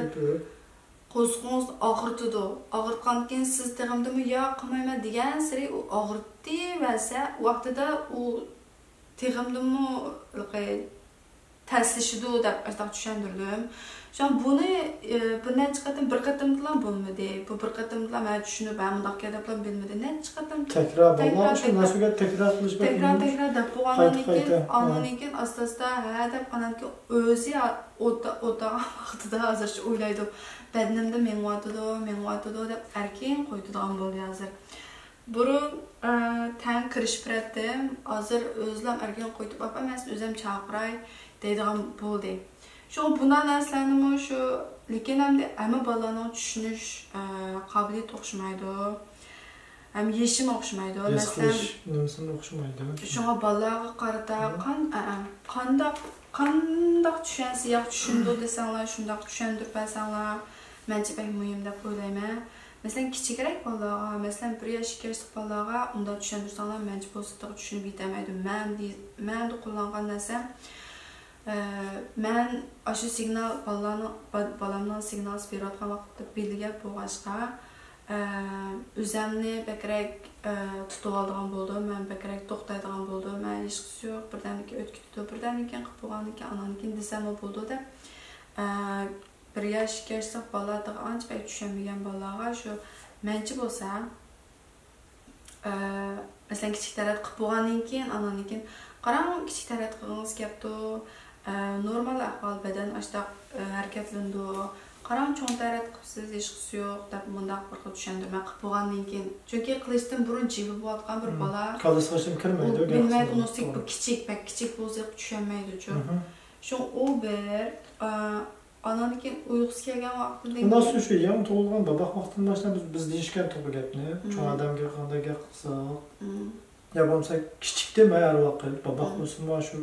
قورسىقىڭىزنى ئاغرىتىدۇ. ئاغرىتقاندىن كېيىن سىز تېخىمدىمۇ ياق قىلمايمەن دېگەنسېرى ئۇ ئاغرىتىۋەرسە، ئۇ ۋاقتىدا ئۇ تېخىمدىمۇ ھېلىقى تەسلىشىدۇ دەپ ئاشۇنداق چۈشەندۈردۈم. شۇڭا بۇنى، ئى، بىر نەچچە قېتىم، بىر قېتىمدىلا بولمىدى. بۇ بىر قېتىمدىلا مەن چۈشىنىپ، ھە، مۇنداق گەپ دەپلا بىلمىدى. نەچچە قېتىم تەكرار، تەكرار، تەكرار. شۇ نەرسىگە تەكرار قىلىش بەك تەكرار، تەكرار دەپ بولغاندىن كېيىن، ئاندىن كېيىن ئاستا-ئاستا، ھە دەپ، ئاندىن كېيىن ئۆزى ئولتۇرغان ۋاقتىدا ھازىرچە ئويلايدۇ. بەدىنىمدە مېڭىۋاتىدۇ، مېڭىۋاتىدۇ دەپ ئەركىن قويىدىغان بولدى ھازىر. بۇرۇن، ئە، تەڭ كىرىشىپ بېرەتتىم. ھازىر ئۆزىلا ئەركىن قويۇپ، ئاپا، مەن سېنى ئۆزۈم چاقىراي دەيدىغان بولدى. شۇڭا بۇنداق نەرسىلەرنىمۇ شۇ، لېكىن ئەمدى ھەممە بالىلارنىڭ چۈشىنىش، ئە، قابىلىيىتى ئوخشىمايدۇ. ھەم يېشىمۇ ئوخشىمايدۇ. ھېس مەسىلەن، قىلىش نېمىسىمۇ ئوخشىمايدۇ. شۇڭا بالىلارغا قارىتا قان-، ئە، ئە، قانداق، قانداق چۈشەنسە ياخشى چۈشىنىدۇ دېسەڭلار، شۇنداق چۈشەندۈرۈپ بەرسەڭلار، مەنچە بەك مۇھىم دەپ ئويلايمەن. مەسىلەن، كىچىكرەك بالىلارغا، مەسىلەن، بىر ياش، ئىككى ياشلىق بالىلارغا ئۇنداق چۈشەندۈرسەڭلار، مەنچە بولسا تېخى چۈشىنىپ يېتەلمەيدۇ. مەن دېي-، مەن قوللانغان نەرسەم، ئە، مەن ئاشۇ سىگنال، بالىلارنىڭ، با-، بالامنىڭ سىگنالسى بېرىۋاتقان ۋاقىتتا بىلگەن بولغاچقا، ئە، ئۆزەمنى بەكرەك، ئە، تۇتۇۋالىدىغان بولدۇم، مەن بەكرەك توختايدىغان بولدۇم، مەن ھېچقىسى يوق، بىردەمدىن كېيىن ئۆتۈپ كېتىدۇ، بىردەمدىن كېيىن قىلىپ بولغاندىن كېيىن، ئاناندىن كېيىن دېسەممۇ بولىدۇ دەپ، ئە، بىر ياش، ئىككى ياشلىق بالىلار تېخى ئانچە بەك چۈشەنمىگەن بالىلارغا شۇ مەنچە بولسا، ئە، مەسىلەن، كىچىك تەرەت قىلىپ بولغاندىن كېيىن، ئاناندىن كېيىن، قاراڭ، كىچىك تەرەت قىلغىڭىز كەپتۇ، ئە، نورمال ئەھۋال، بەدەن ئاشتاق، ئە، ھەرىكەتلىنىدۇ، قاراڭ، چوڭ تەرەت قىپسىز، ھېچقىسى يوق، دەپ مۇنداق بىر خىل چۈشەندۈرمە قىلىپ بولغاندىن كېيىن، چۈنكى قىلىشتىن بۇرۇن جىبى بولۇۋاتقان بىر بالا، كاللىسىغا ھېچنېمە كىرمەيدۇ، ئۇ بىلمەيدۇ، نۇسىك بۇ كىچىك، بەك كىچىك بولسا چۈشەنمەيدۇ، چۈ. شۇڭا ئۇ بىر، ئە، ئاناندىن كېيىن ئۇيقۇسى كەلگەن ۋاقتىدىن ئۇنداق كېيىن شۇ يېڭى تۇغۇلغان باباق ۋاقتىدىن باشلاپ بىز، بىز دېيىشكەن بۇ گەپنى. چوڭ ئادەمگە قانداق گەپ قىلساق، يا بولمىسا كىچىكتىن ھەر ۋاقىت باباق بولسىمۇ شۇ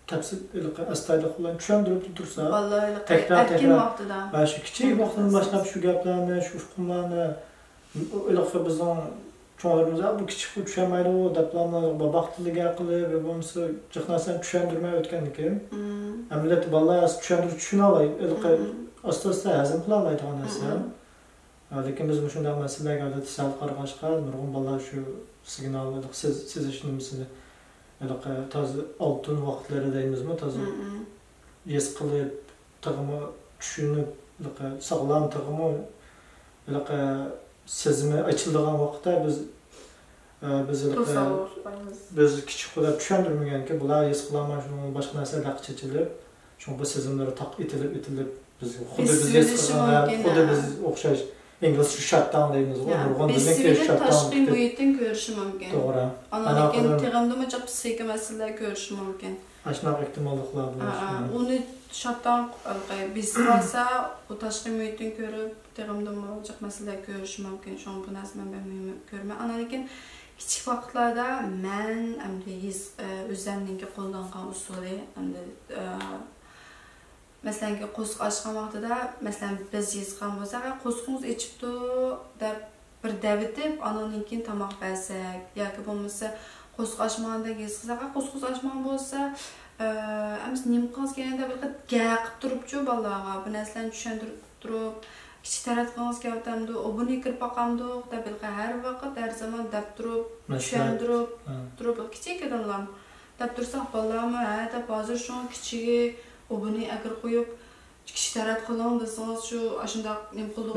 تەپسىل، ھېلىقى ئەستايىدىللىق بىلەن چۈشەندۈرۈپ تۇرسا، بالىلار ھېلىقى تەكرار، ئەركىن تەكرار. ۋاقتىدا. ھە، شۇ كىچىك ۋاقتىدىن باشلاپ شۇ گەپلەرنى، شۇ ئۇقۇملارنى، ھېلىقى بىزنىڭ چوڭلىرىمىز، «ئە، بۇ كىچىك، بۇ چۈشەنمەيدۇ» دەپلا باباق تىلىدا گەپ قىلىپ، يا بولمىسا جىق نەرسىنى چۈشەندۈرمەي ئۆتكەندىن كېيىن، ئەمەلىيەتتە بالىلار ئەسلى چۈشەندۈرسە چۈشىنەلەي، ھېلىقى ئاستا-ئاستا ھەزىم قىلالايدىغان نەرسە. لېكىن بىز مۇشۇنداق مەسىلىلەرگە ئادەتتە سەل قارىغاچقا، نۇرغۇن بالىلار شۇ سىگنال، ھېلىقى سېز-، سېزىش نېمىسىنى، ھېلىقى تازا ئالتۇن ۋاقىتلىرى دەيمىزمۇ، تازا ھېس قىلىپ، تېخىمۇ چۈشىنىپ، ھېلىقى ساغلام، تېخىمۇ ھېلىقى سېزىمى ئېچىلىدىغان ۋاقىتتا بىز، ئە، بىز ھېلىقى، بىز كىچىك قۇداپ چۈشەندۈرمىگەنكى، بۇلار ھېس قىلالماي شۇنىڭ باشقا نەرسە لەق چېچىلىپ، شۇڭا بۇ سېزىملىرى تاق ئېتىلىپ، ئېتىلىپ، بىز خۇددى بىز ھېس قىلغان، خۇددى بىز ئوخشاش ئىنگلىزچە شاتداۋن دەيمىزغۇ، نۇرغۇن بىزنىڭكى بېسىۋېلىپ شاتداۋن تاشقى مۇھىتتىن كۆرۈشى مۇمكىن. توغرا. ئاندىن كېيىن تېخىمدىمۇ جىق پسىخىكا مەسىلىلەر كۆرۈشى مۇمكىن. ئاشۇنداق ئېھتىماللىقلار بولۇشى مۇمكىن. ئۇنى شاتداۋن بېسىۋالسا، ئۇ تاشقى مۇھىتتىن كۆرۈپ، تېخىمدىمۇ جىق مەسىلىلەر كۆرۈشى مۇمكىن. شۇڭا بۇ نەرسىنى مەن بەك مۇھىم كۆرىمەن. ئاندىن كېيىن كىچىك ۋاقىتلاردا مەن ئەمدى ھېس، ئۆزەمنىڭكى قوللانغان ئۇسۇلى، ئەمدى، مەسىلەنكى، قورسىقى ئاچقان ۋاقتىدا، مەسىلەن، بىز ھېس قىلغان بولساق، «ھە، قورسىقىڭىز ئېچىپتۇ» دەپ بىر دەۋېتىپ، ئانىڭدىن كېيىن تاماق بەرسەك، ياكى بولمىسا قورسىقى ئاچمىغاندەك ھېس قىلساق، «ھە، قورسىقىڭىز ئاچمىغان بولسا، ئە، ئەمىسە نېمە قىلغۇڭىز كەلگەن؟» دەپ بىر گەپ قىلىپ تۇرۇپچۇ بالىلارغا، بىر نەرسىلەرنى چۈشەندۈرۈپ تۇرۇپ، «كىچىك تەرەت قىلغۇڭىز كېلىۋاتامدۇ؟ ئوبۇنى كىرىپ باقامدۇق؟» دەپ ھېلىقى ھەر ۋاقىت، ھەر زامان دەپ تۇرۇپ، مەسلىھەت. چۈشەندۈرۈپ تۇرۇپ، كىچىكىدىنلا دەپ تۇرساق، بالىلارمۇ ھە دەپ، ھازىر شۇڭا كىچىكى ئوبۇنى ئەكىرىپ قويۇپ، «كىچىك تەرەت قىلىڭ» دېسىڭىز، شۇ ئاشۇنداق نېمە قىلدۇق،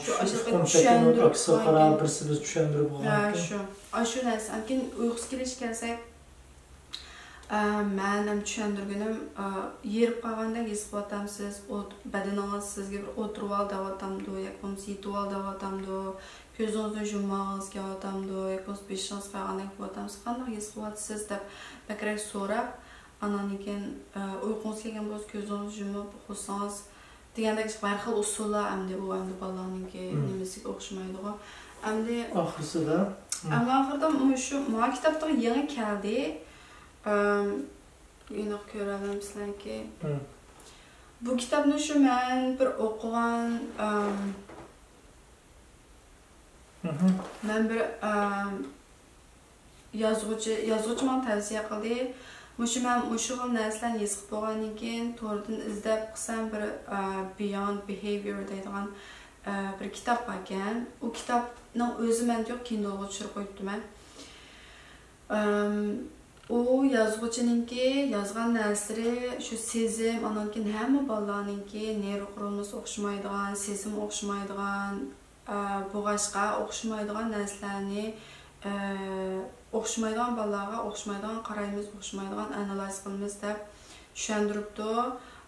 شۇ ئاشۇنداق چۈشەندۈرۈپ قويغان. بىرسى بىز چۈشەندۈرۈپ ھە، بولغان. شۇ. ئاشۇ نەرسە. ئاندىن كېيىن ئۇيقۇسى كېلىشكە كەلسەك، ئە، مەن ھەم چۈشەندۈرگىنىم، ئە، ھېرىپ قالغاندەك ھېس قىلىۋاتامسىز؟ ئوت-، بەدىنىڭىز سىزگە بىر ئولتۇرۇۋال دەۋاتامدۇ ياكى بولمىسا يېتىۋال دەۋاتامدۇ؟ كۆزىڭىزنى يۇممىغىڭىز كېلىۋاتامدۇ ياكى بولمىسا بېشىڭىز قايغاندەك بولۇۋاتامسىز؟ قانداق ھېس قىلىۋاتىسىز؟ دەپ بەكرەك سوراپ، ئاناندىن كېيىن، ئە، ئۇيقۇڭىز كەلگەن بولسا كۆزىڭىزنى يۇمۇپ ئۇخلىسىڭىز دېگەندەك ھەر خىل ئۇسۇللار ئەمدى ئۇ ئەمدى بالىلارنىڭكى نېمىسىگە ئوخشىمايدىغۇ. ئەمدى ئاخىرسىدا، ئەڭ ئاخىرىدا مۇشۇ، ماڭا كىتاب تېخى يېڭى كەلدى. ئەم، ئېنىق كۆرەلەمسىلەركى؟ بۇ كىتابنى شۇ مەن بىر ئوقۇغان، ئەم، مەن بىر، ئەم، يازغۇچى، يازغۇچى ماڭا تەۋسىيە قىلدى. مۇشۇ مەن مۇشۇ خىل نەرسىلەرنى ھېس قىلىپ بولغاندىن كېيىن توردىن ئىزدەپ قىلسام بىر، ئە، Beyond Behavior دەيدىغان، ئە، بىر كىتاب باركەن. ئۇ كىتابنىڭ ئۆزى مەندە يوق، كىندلغا چۈشۈرۈپ قويۇپتىمەن. ئەم، ئۇ يازغۇچىنىڭكى يازغان نەرسىلىرى شۇ سېزىم، ئانان كېيىن ھەممە بالىلارنىڭكى نېرۋا قۇرۇلمىسى ئوخشىمايدىغان، سېزىم ئوخشىمايدىغان، ئە، بولغاچقا ئوخشىمايدىغان نەرسىلەرنى، ئە، ئوخشىمايدىغان بالىلارغا ئوخشىمايدىغان قارايمىز، ئوخشىمايدىغان ئانالايز قىلىمىز دەپ چۈشەندۈرۈپتۇ.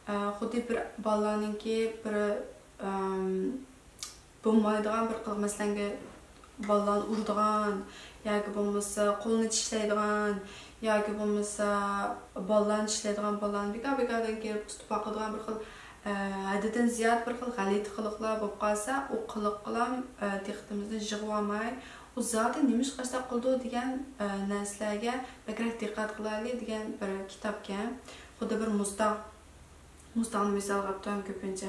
ئە، خۇددى بىر بالىلارنىڭكى بىر، ئەم، بولمايدىغان بىر قىلىق، مەسىلەنگە، بالىلارنى ئۇرىدىغان ياكى بولمىسا قولىنى چىشلەيدىغان ياكى بولمىسا بالىلارنى چىشلەيدىغان، بالىلارنى بىكار بىكاردىن كېلىپ تۇتۇپ باقىدىغان بىر خىل ھەددىدىن زىيادە بىر خىل غەلىتە قىلىقلار بولۇپ قالسا، ئۇ قىلىقلار دىققىتىمىزنى يىغىۋالماي، ئۇ زادى نېمىشقا ئاشۇنداق قىلىدۇ دېگەن نەرسىلەرگە بەكرەك دىققەت قىلايلى دېگەن بىر كىتابكەن. خۇددى بىر مۇزتاغ، مۇزتاغنى مىسالغا ئاپتىم كۆپىنچە.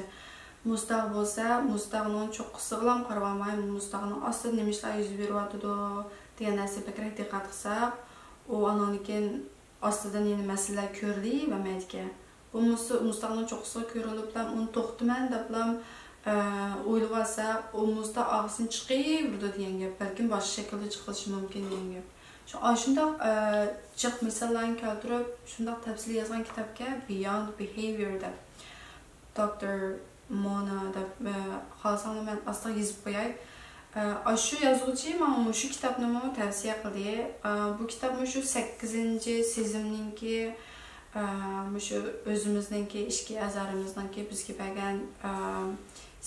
مۇزتاغ بولسا، مۇزتاغنىڭ چوققىسىغىلا قارىۋالماي، مۇزتاغنىڭ ئاستىدا نېمە ئىشلار يۈز بېرىۋاتىدۇ دېگەن نەرسىگە بەكرەك دىققەت قىلساق، ئۇ ئانىڭدىن كېيىن ئاستىدىن يەنە مەسىلىلەر كۆرۈلۈۋەرمەيدىكەن. بۇ مۇز-، مۇزتاغنىڭ چوققىسىغا كۆرۈلۈپلا، ئۇنى توختىمەن دەپلا، ئە، ئويلىۋالسا، ئۇ مۇزتاغ ئارقىسىدىن چىقىۋېرىدۇ دېگەن گەپ. بەلكىم باشقا شەكىلدە چىقىرىشى مۇمكىن دېگەن گەپ. شۇ، ئاشۇنداق، ئە، جىق مىساللارنى كەلتۈرۈپ، شۇنداق تەپسىلىي يازغان كىتابكەن، Beyond Behavior دەپ. دوكتور مونا دەپ، ئە، خالىساڭلار مەن ئاستىغا يېزىپ قوياي. ئە، ئاشۇ يازغۇچى ماڭا مۇشۇ كىتابنىمۇ تەۋسىيە قىلدى. ئە، بۇ كىتاب مۇشۇ سەككىزىنچى سېزىمنىڭكى، ئە، مۇشۇ ئۆزىمىزنىڭكى ئىچكى ئەزالىرىمىزنىڭكى بىزگە بەرگەن، ئە،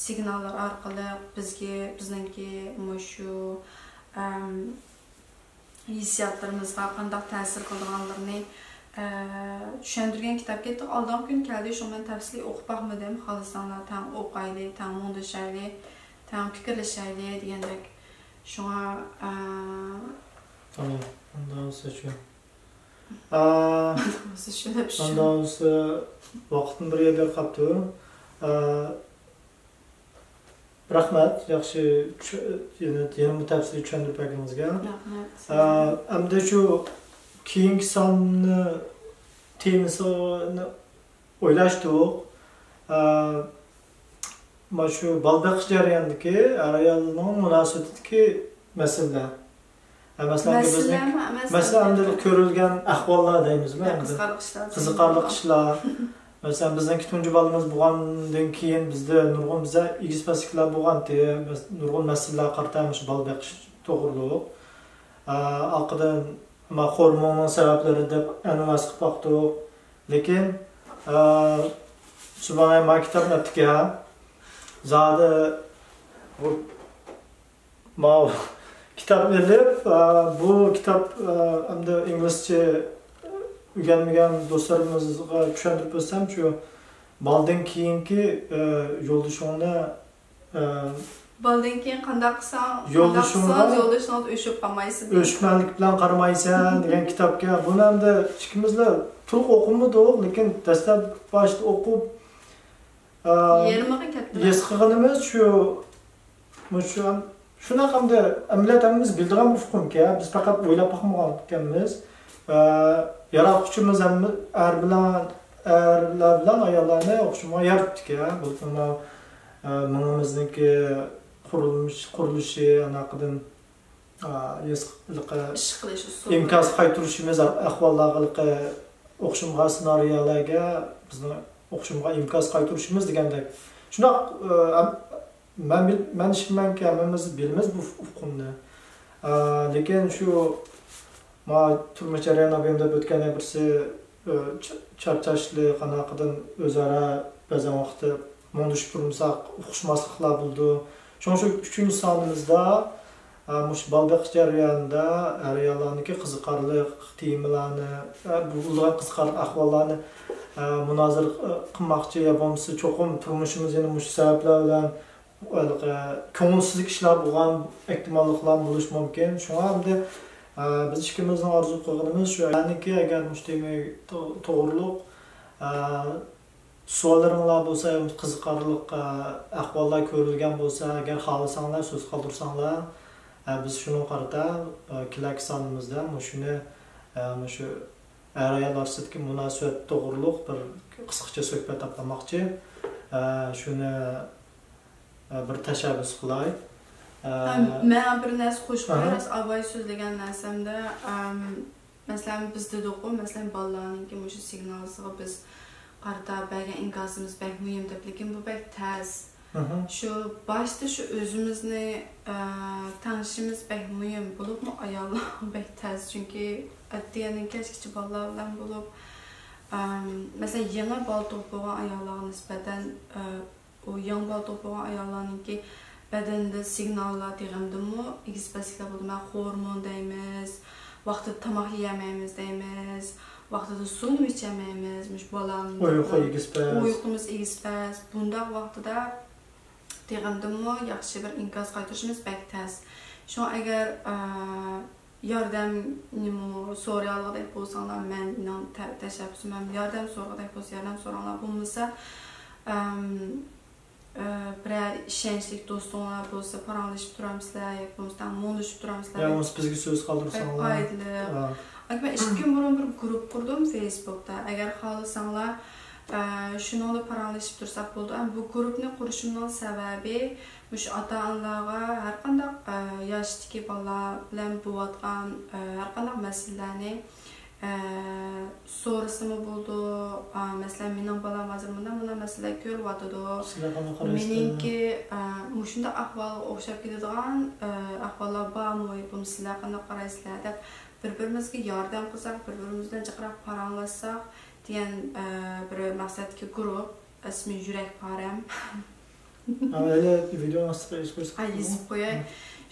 سىگناللار ئارقىلىق بىزگە، بىزنىڭكى مۇشۇ، ئەم، ھېسسىياتلىرىمىزغا قانداق تەسىر قىلىدىغانلىرىنى، ئە، چۈشەندۈرگەن كىتابكەن. ئالدىنقى كۈنى كەلدى، شۇڭا مەن تەپسىلىي ئوقۇپ باقمىدىم. خالىساڭلار تەڭ ئوقايلى، تەڭ مۇڭدىشايلى، تەڭ پىكىرلىشەيلى دېگەندەك. شۇڭا، ئە، تامام. ئۇنداق بولسا شۇ. ئە، ئۇنداق بولسا شۇ دەپ شۇ. ئۇنداق بولسا ۋاقىتمۇ بىر يەردە قاپتۇ. ئە، رەھمەت، ياخشى چۈ-، يەنە، يەنىمۇ تەپسىلىي چۈشەندۈرۈپ بەرگىنىڭىزگە. رەھمەت. ئە، ئەمدى شۇ كېيىنكى ساننى تېمىسىنى ئويلاشتۇق. ئە، مانا شۇ بالا بېقىش جەريانىدىكى ئەر-ئايالنىڭ مۇناسىۋىتىدىكى مەسىلىلەر. ھە، مەسىلەن، مەسىلە بىزنىڭ، مەسىلە مەسىلەن، ئەمدى كۆرۈلگەن ئەھۋاللار دەيمىزمۇ، يا، ئەمدى قىزىقارلىق ئىشلار. قىزىقارلىق ئىشلار. مەسىلەن، بىزنىڭكى تۇنجى بالىمىز بولغاندىن كېيىن بىزدە نۇرغۇن، بىزدە ئېگىز-پەسلىكلەر بولغانتى، مەس-، نۇرغۇن مەسىلىلەر قارىتا مۇشۇ بالا بېقىش توغرۇلۇق. ئە، ئارقىدىن، ما، خورموننىڭ سەۋەبلىرى دەپ ئانالىز قىلىپ باقتۇق. لېكىن، ئە، شۇ ماڭا ما كىتاب ئەپتىكەن. زادى بۇ ماۋۇ كىتاب ئېلىپ، ئە، بۇ كىتاب، ئە، ئەمدى ئىنگلىزچە ئۆگەنمىگەن دوستلىرىمىزغا چۈشەندۈرۈپ ئۆتسەم، شۇ بالىدىن كېيىنكى، ئە، يولدىشىڭنى، ئە، بالىدىن كېيىن قانداق قىلساڭ، قانداق يولدىشىڭغا قىلسىڭىز، يولدىشىڭىز ئۆچۈپ قالمايسىز دېگەن. ئۆچمەنلىك بىلەن قارىمايسەن دېگەن كىتابكەن. بۇنى ئەمدى ئىككىمىزلا تولۇق ئوقۇمىدۇق، لېكىن دەسلەپ باشتا ئوقۇپ، ئە، يېرىمىغا كەتتى. ھېس قىلغىنىمىز شۇ، مۇشۇ، شۇنداق ئەمدى ئەمەلىيەت ھەممىمىز بىلىدىغان بىر ئۇقۇم ئىكەن. بىز پەقەت ئويلاپ باقمىغان ئىكەنمىز. ئە، ياراتقۇچىمىز ھەممە ئەر بىلەن، ئەرلەر بىلەن ئاياللارنى ئوخشىمىغان يارىتىپتىكەن. بولۇپمۇ، ئە، مېڭىمىزنىڭكى قۇرۇلۇش-، قۇرۇلۇشى، ئاناقىدىن، ئە، ھېس قىلىقى، ئىش قىلىش ئۇسۇلى، ئىنكاس قايتۇرۇشىمىز، ئەھۋاللارغا ئوخشىمىغان سېنارىيەلەرگە بىزنىڭ ئوخشىمىغان ئىنكاس قايتۇرۇشىمىز دېگەندەك. شۇنداق، ئە، ئەم-، مەن بىل-، مەن ئىشىنىمەنكى، ھەممىمىز بىلىمىز بۇ ئۇقۇمنى. ئە، لېكىن شۇ ما تۇرمۇش جەريانىدا بۇيان دەپ ئۆتكەن بىرسى، ئە، چ-، چارچاشلىق، ئاناقىدىن ئۆزئارا بەزەن ۋاقىتتا مۇڭدىشىپ تۇرمىساق، ئۇقۇشماسلىقلار بولىدۇ. شۇڭا شۇ ئۈچىنچى سانىمىزدا، ئە، مۇشۇ بالا بېقىش جەريانىدا ئەر-ئاياللارنىڭكى قىزىقارلىق تېمىلارنى، ئە، بولىدىغان قىزىقارلىق ئەھۋاللارنى، ئە، مۇنازىرە، ئە، قىلماقچى يا بولمىسا چوقۇم تۇرمۇشىمىز يەنە مۇشۇ سەۋەبلەر بىلەن ھېلىقى كۆڭۈلسىزلىك ئىشلار بولغان ئېھتىماللىقلار بولۇشى مۇمكىن. شۇڭا ئەمدى، ئە، بىز ئىككىمىزنىڭ ئارزۇ قىلغىنىمىز شۇ، يەنىكى ئەگەر مۇشۇ تېما تو-، توغرۇلۇق، ئە، سوئاللىرىڭلار بولسا، قىزىقارلىق، ئە، ئەھۋاللار كۆرۈلگەن بولسا، ئەگەر خالىساڭلار سۆز قالدۇرساڭلار، ئە، بىز شۇنىڭغا قارىتا، ئە، كېلەركى سانىمىزدا مۇشۇنى، ئە، مۇشۇ ئەر-ئايال ئارىسىدىكى مۇناسىۋەت توغرۇلۇق بىر قىسقىچە سۆھبەت ئاپلىماقچى. ئە، شۇنى، ئە، بىر تەشەببۇس قىلاي. ئە، ھە، مەن بىر نەرسە قوشۇپ قوياي، ئەھە. راست ئاباي سۆزلىگەن نەرسەمدە، ئەم، مەسىلەن، بىز دېدۇققۇ، مەسىلەن، بالىلارنىڭكى مۇشۇ سىگنالىسىغا بىز قارىتا بەرگەن ئىنكاسىمىز بەك مۇھىم دەپ، لېكىن بۇ بەك تەس. مھم. شۇ باشتا شۇ ئۆزىمىزنى، ئە، تەڭشىشىمىز بەك مۇھىم، بولۇپمۇ ئاياللارغا بەك تەس، چۈنكى ئەتىگەندىن كەچكىچە بالىلار بىلەن بولۇپ، ئەم، مەسىلەن، يېڭى بالا تۇغۇپ بولغان ئاياللارغا نىسبەتەن، ئە، ئۇ يېڭى بالا تۇغۇپ بولغان ئاياللارنىڭكى، بەدەندە سىگناللار تېخىمدىمۇ ئېگىز-پەسلىكلەر بولىدۇ. مانا، خورمون دەيمىز، ۋاقتىدا تاماق يېيەلمەيمىز دەيمىز، ۋاقتىدا سۇنىمۇ ئىچەلمەيمىز. مۇشۇ بالامنى ئۇيقۇ ئېگىز-پەس. ئۇيقۇمىز ئېگىز-پەس. بۇنداق ۋاقتىدا تېخىمدىمۇ ياخشى بىر ئىنكاس قايتۇرۇشىمىز بەك تەس. شۇڭا ئەگەر، ئە، ياردەمنىمۇ سورىيالىغۇدەك بولساڭلار، مەننىڭ تە-، تەشەببۇسۇم ھەم ياردەم سورىغۇدەك بولسا، ياردەم سوراڭلار. بولمىسا، ئەم، ئە، بىرەر ئىشەنچلىك دوستۇڭلار بولسا، پاراڭلىشىپ تۇرامسىلەر ياكى بولمىسا مۇڭدىشىپ تۇرامسىلەر يا دەپ بولمىسا بىزگە سۆز بەك قالدۇرساڭلار. پايدىلىق. ھا. ئاكا، مەن ئىككى كۈن بۇرۇن بىر گۇرۇپ قۇردۇم فېيسبۇكتا. ئەگەر خالىساڭلار، ئە، شۇنىڭدا پاراڭلىشىپ تۇرساق بولىدۇ. ئەمما بۇ گۇرۇپنى قۇرۇشۇمنىڭ سەۋەبى، مۇشۇ ئاتا-ئانىلارغا ھەرقانداق، ئە، ياشتىكى بالىلار بىلەن بولۇۋاتقان، ئە، ھەرقانداق مەسىلىلەرنى، ئە، سورىسىمۇ بولىدۇ. ئا، مەسىلەن، مېنىڭ بالام ھازىر مۇنداق، مۇنداق مەسىلىلەر كۆرۈۋاتىدۇ. سىلەر قانداق قارايسىلەر؟ مېنىڭكى، ئە، مۇشۇنداق ئەھۋالغا ئوخشاپ كېتىدىغان، ئە، ئەھۋاللار بارمۇ؟ بۇنى سىلەر قانداق قارايسىلەر دەپ، بىر-بىرىمىزگە ياردەم قىلساق، بىر-بىرىمىز بىلەن جىقراق پاراڭلاشساق دېگەن، ئە، بىر مەقسەتتىكى گۇرۇپ. ئىسمى يۈرەك پارەم. ھا، ھېلى ۋىدېئونىڭ ئاستىغا يېزىپ قويساق. ھا، يېزىپ قوياي. ھا.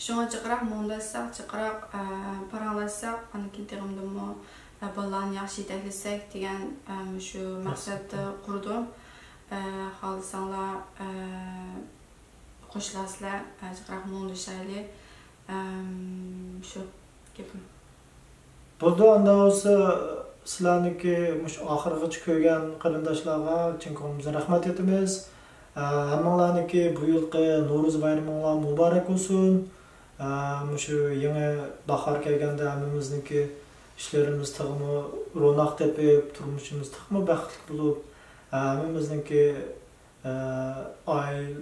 شۇڭا جىقراق مۇڭداشساق، جىقراق، ئە، پاراڭلاشساق، ئاندىن كېيىن تېخىمدىمۇ، ئە، بالىلارنى ياخشى يېتەكلىسەك دېگەن، ئە، مۇشۇ مەقسەتتە قۇردۇم. ئە، خالىساڭلار، ئە، قوشۇلارسىلەر، ئە، جىقراق مۇڭدىشايلى. ئەم، شۇ گېپىم. بولىدۇ، ئاندا بولسا سىلەرنىڭكى مۇشۇ ئاخىرغىچە كۆرگەن قېرىنداشلارغا چىن كۆڭلىمىزدىن رەھمەت ئېيتىمىز. ئە، ھەممىڭلارنىڭكى بۇ يىلقى نورۇز بايرىمىڭلار مۇبارەك بولسۇن. ئە، مۇشۇ يېڭى باھار كەلگەندە ھەممىمىزنىڭكى ئىشلىرىمىز تېخىمۇ روناق تېپىپ، تۇرمۇشىمىز تېخىمۇ بەختلىك بولۇپ، ئە، ھەممىمىزنىڭكى ئە، ئائىلە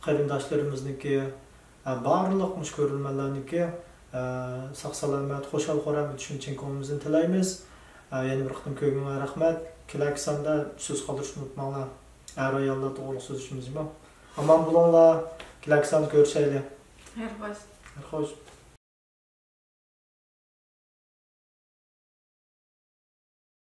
قېرىنداشلىرىمىزنىڭكى، ئە، بارلىق مۇشۇ كۆرۈرمەنلەرنىڭكى، ئە، ساق-سالامەت، خۇشال-خۇرام ئۆتۈشىنى چىن كۆڭلىمىزدىن تىلەيمىز. ئە، يەنە بىر قېتىم كۆرگىنىڭلارغا رەھمەت. كېلەركى ساندا سۆز قالدۇرۇشنى ئۇنتۇماڭلار. ئەر-ئاياللار توغرىلىق سۆزلىشىمىز جۇمۇ. ئامان بولۇڭلار. كېلەركى ساندا كۆرۈشەيلى. خەير خوش. خەير خوش.